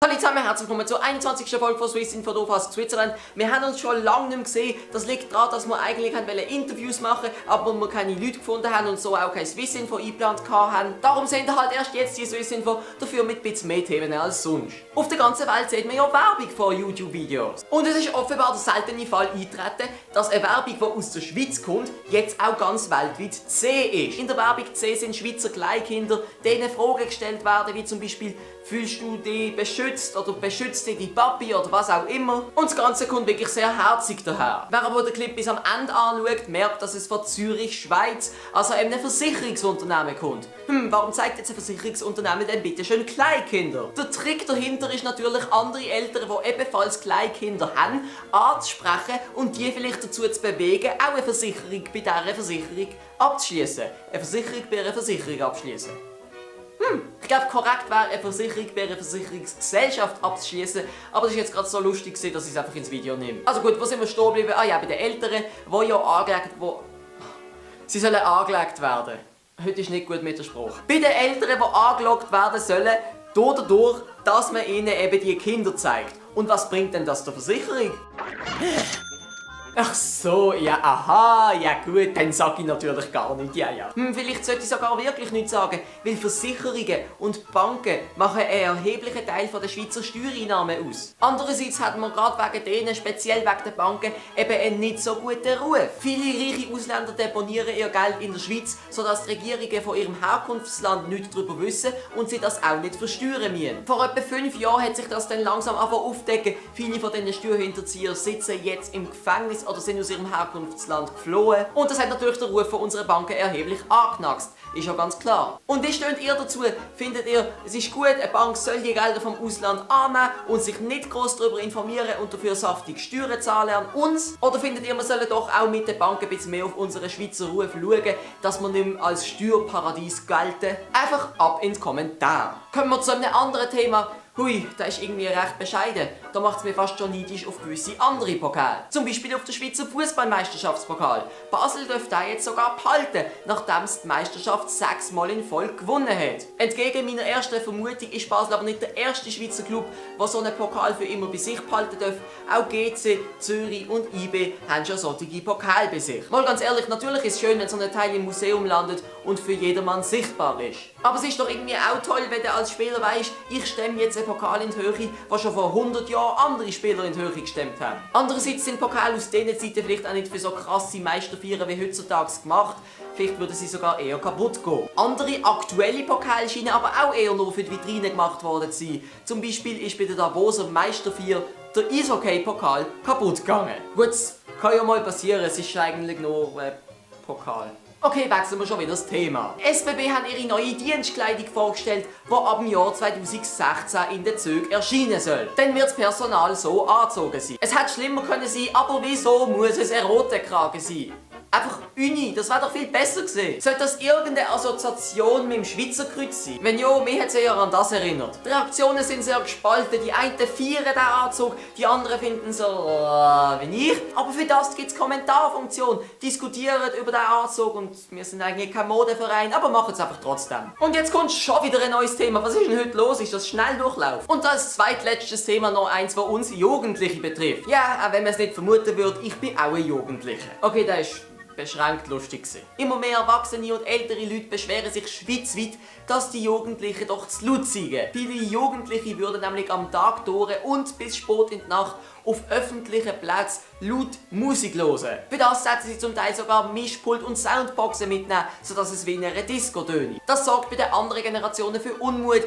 Hallo zusammen, herzlich willkommen zur 21. Folge von Swiss Info Fast Switzerland. Wir haben uns schon lange nicht mehr gesehen. Das liegt daran, dass wir eigentlich Interviews machen wollten, aber wir keine Leute gefunden haben und so auch kein Swiss Info eingeplant haben. Darum sind wir halt erst jetzt die Swiss Info, dafür mit ein bisschen mehr Themen als sonst. Auf der ganzen Welt sieht man ja Werbung von YouTube-Videos. Und es ist offenbar der seltene Fall eingetreten, dass eine Werbung, die aus der Schweiz kommt, jetzt auch ganz weltweit zu sehen ist. In der Werbung zu sehen sind Schweizer Kleinkinder, denen Fragen gestellt werden, wie zum Beispiel: Fühlst du dich beschützt oder beschützt dich die Papi oder was auch immer? Und das Ganze kommt wirklich sehr herzig daher. Wer aber den Clip bis am Ende anschaut, merkt, dass es von Zürich, Schweiz, also einem Versicherungsunternehmen kommt. Warum zeigt jetzt ein Versicherungsunternehmen denn bitte schön Kleinkinder? Der Trick dahinter ist natürlich, andere Eltern, die ebenfalls Kleinkinder haben, anzusprechen und die vielleicht dazu zu bewegen, auch eine Versicherung bei dieser Versicherung abzuschließen. Eine Versicherung bei einer Versicherung abschließen. Ich glaube, korrekt wäre, eine Versicherung bei einer Versicherungsgesellschaft abzuschließen, aber das ist jetzt gerade so lustig, dass ich es einfach ins Video nehme. Also gut, wo sind wir stehen geblieben? Ah ja, bei den Älteren, die ja sie sollen angelegt werden. Heute ist nicht gut mit der Sprache. Bei den Älteren, die angelegt werden sollen, dadurch, dass man ihnen eben die Kinder zeigt. Und was bringt denn das der Versicherung? Ach so, ja, aha, ja gut, dann sage ich natürlich gar nicht, ja. Vielleicht sollte ich sogar wirklich nicht sagen, weil Versicherungen und Banken machen einen erheblichen Teil der Schweizer Steuereinnahmen aus. Andererseits hat man gerade wegen denen, speziell wegen den Banken, eben einen nicht so guten Ruf. Viele reiche Ausländer deponieren ihr Geld in der Schweiz, sodass die Regierungen von ihrem Herkunftsland nichts darüber wissen und sie das auch nicht versteuern müssen. Vor etwa 5 Jahren hat sich das dann langsam aufdecken. Viele von diesen Steuerhinterziehern sitzen jetzt im Gefängnis oder sind aus ihrem Herkunftsland geflohen. Und das hat natürlich den Ruf von unseren Banken erheblich angeknackst. Ist ja ganz klar. Und wie steht ihr dazu? Findet ihr, es ist gut, eine Bank soll die Gelder vom Ausland annehmen und sich nicht groß darüber informieren und dafür saftig Steuern zahlen an uns? Oder findet ihr, wir sollen doch auch mit den Banken ein bisschen mehr auf unseren Schweizer Ruf schauen, dass wir nicht mehr als Steuerparadies gelten? Einfach ab ins Kommentar. Kommen wir zu einem anderen Thema. Hui, das ist irgendwie recht bescheiden. Da macht es mir fast schon neidisch auf gewisse andere Pokale. Zum Beispiel auf den Schweizer Fußballmeisterschaftspokal. Basel dürfte den jetzt sogar behalten, nachdem es die Meisterschaft 6 Mal in Folge gewonnen hat. Entgegen meiner ersten Vermutung ist Basel aber nicht der erste Schweizer Club, der so einen Pokal für immer bei sich behalten darf. Auch GC, Zürich und IB haben schon solche Pokale bei sich. Mal ganz ehrlich, natürlich ist es schön, wenn so ein Teil im Museum landet und für jedermann sichtbar ist. Aber es ist doch irgendwie auch toll, wenn du als Spieler weißt, ich stemme jetzt einen Pokal in die Höhe, was schon vor 100 Jahren andere Spieler in die Höhe gestemmt haben. Andererseits sind Pokale aus diesen Zeiten vielleicht auch nicht für so krasse Meisterfeiern wie heutzutage gemacht. Vielleicht würden sie sogar eher kaputt gehen. Andere aktuelle Pokale scheinen aber auch eher nur für die Vitrine gemacht worden zu sein. Zum Beispiel ist bei der Davoser Meisterfeier der Eishockey-Pokal kaputt gegangen. Gut, das kann ja mal passieren, es ist eigentlich nur ein Pokal. Okay, wechseln wir schon wieder das Thema. SBB hat ihre neue Dienstkleidung vorgestellt, die ab dem Jahr 2016 in den Zügen erscheinen soll. Dann wird das Personal so angezogen sein. Es hätte schlimmer können sein, aber wieso muss es ein roter Kragen sein? Einfach Uni, das wäre doch viel besser gewesen. Sollte das irgendeine Assoziation mit dem Schweizer Kreuz sein? Wenn ja, mich hat es eher an das erinnert. Die Reaktionen sind sehr gespalten. Die einen feiern den Anzug, die anderen finden so wie ich. Aber für das gibt es Kommentarfunktion. Diskutieren über den Anzug und wir sind eigentlich kein Modeverein, aber machen es einfach trotzdem. Und jetzt kommt schon wieder ein neues Thema. Was ist denn heute los? Ist das Schnelldurchlauf? Und als zweitletztes Thema noch eins, das uns Jugendliche betrifft. Ja, auch wenn man es nicht vermuten würde, ich bin auch ein Jugendlicher. Okay, das ist beschränkt lustig gewesen. Immer mehr Erwachsene und ältere Leute beschweren sich schweizweit, dass die Jugendlichen doch zu laut sind. Viele Jugendliche würden nämlich am Tag durch und bis spät in die Nacht auf öffentlichen Plätzen laut Musik hören. Für das setzen sie zum Teil sogar Mischpult und Soundboxen mitnehmen, sodass es wie in einer Disco tönt. Das sorgt bei den anderen Generationen für Unmut.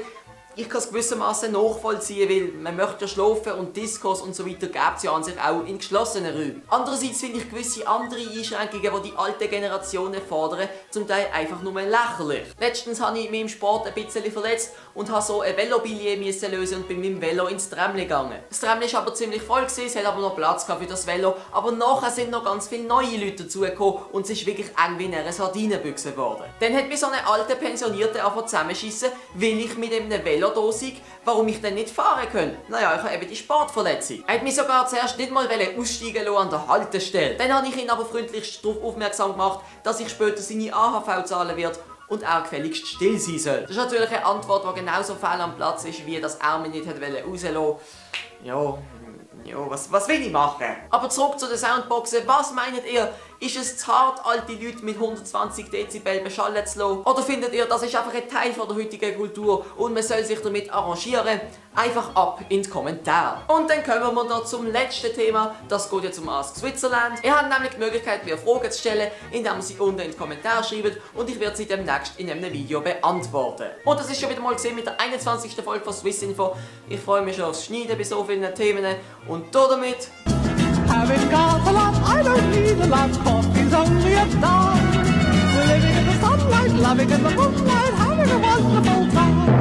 Ich kann es gewissermaßen nachvollziehen, weil man möchte ja schlafen und Discos und so weiter gibt es ja an sich auch in geschlossenen Räumen. Andererseits finde ich gewisse andere Einschränkungen, die die alten Generationen fordern, zum Teil einfach nur lächerlich. Letztens habe ich mich im Sport ein bisschen verletzt und habe so ein Velobillet lösen und bin mit dem Velo ins Tramli gegangen. Das Tramli war aber ziemlich voll, es hat aber noch Platz für das Velo, aber nachher sind noch ganz viele neue Leute dazugekommen und es ist wirklich eng wie in einer Sardinenbüchse geworden. Dann hat mich so eine alte Pensionierte angefangen zusammenschiessen, weil ich mit einem Velo da sei, warum ich denn nicht fahren kann. Naja, ich habe eben die Sportverletzung. Er hat mich sogar zuerst nicht mal aussteigen lassen an der Haltestelle. Dann habe ich ihn aber freundlich darauf aufmerksam gemacht, dass ich später seine AHV zahlen werde und er gefälligst still sein soll. Das ist natürlich eine Antwort, die genauso fehl am Platz ist, wie dass er mich nicht rauslassen wollte. Ja, was will ich machen? Aber zurück zu den Soundboxen. Was meint ihr? Ist es zu hart, alte Leute mit 120 Dezibel beschallen zu lassen? Oder findet ihr, das ist einfach ein Teil von der heutigen Kultur und man soll sich damit arrangieren? Einfach ab in die Kommentare. Und dann kommen wir noch zum letzten Thema. Das geht jetzt um Ask Switzerland. Ihr habt nämlich die Möglichkeit, mir Fragen zu stellen, indem ihr sie unten in die Kommentare schreibt und ich werde sie demnächst in einem Video beantworten. Und das ist schon wieder mal gesehen mit der 21. Folge von Swissinfo. Ich freue mich schon aufs Schneiden bei so vielen Themen und damit... Having got a lot, I don't need a lot. Coffee's only a dime. We're living in the sunlight, loving in the moonlight, having a wonderful time.